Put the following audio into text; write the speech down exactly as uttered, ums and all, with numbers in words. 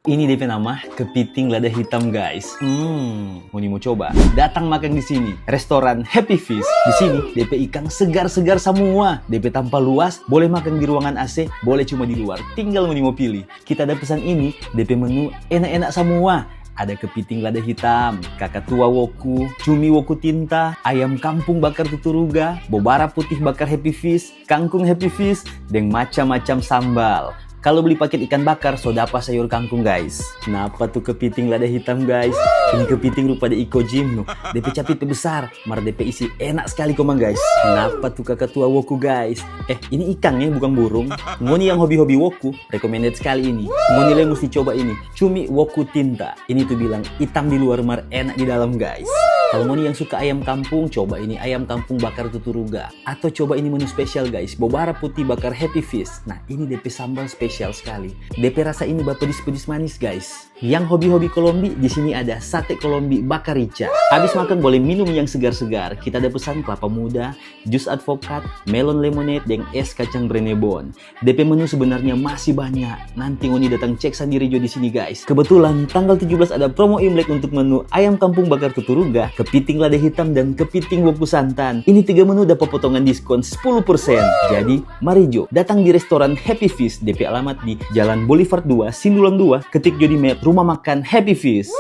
Ini depe nama kepiting lada hitam, guys. Hmm, ngoni mo coba? Datang makang di sini, restoran Happy Fish. Di sini depe ikang segar-segar samua. Depe tampa luas, boleh makang di ruangan A C, boleh cuma di luar. Tinggal ngoni mo pilih. Kita ada pesan ini, depe menu enak-enak samua. Ada kepiting lada hitam, kakatua woku, cumi woku tinta, ayam kampung bakar tuturuga, bobara putih bakar Happy Fish, kangkung Happy Fish, deng macam-macam sambal. Kalu beli paket ikan bakar, so dapa sayur kangkung, guys. Napa tu kepiting lada hitam, guys? Ini kepiting rupa de iko jim no. Depe capit pe besar, mar depe isi enak skali komang, guys. Napa tu kakatua woku, guys? Eh, ini ikang ya, bukan burung. Ngoni yang hobi-hobi woku, recommended skali ini. Ngoni lei musti coba ini, cumi woku tinta. Ini tu bilang itam di luar mar enak di dalam, guys. Kalu ngoni yang suka ayam kampung, coba ini ayam kampung bakar tuturuga. Atau coba ini menu spesial, guys, bobara putih bakar Happy Fish. Nah, ini depe sambal spesial skali. Depe rasa ini bapedis-pedis manis, guys. Yang hobi-hobi kolombi, di sini ada sate kolombi bakar rica. Abis makang boleh minum yang segar-segar. Kita ada pesan kelapa muda, jus advokat, melon lemonade, deng es kacang brenebon. Depe menu sebenarnya masih banyak. Nanti ngoni datang cek sandiri jo di sini, guys. Kebetulan tanggal tujuh belas ada promo Imlek untuk menu ayam kampung bakar tuturuga, kepiting lada hitam, dan kepiting woku santan. Ini tiga menu dapa potongan diskon sepuluh persen. Jadi, mari jo datang di restoran Happy Fish. Depe alamat di Jalan Boulevard dua, Sindulang dua. Ketik jo di map rumah makan Happy Fish.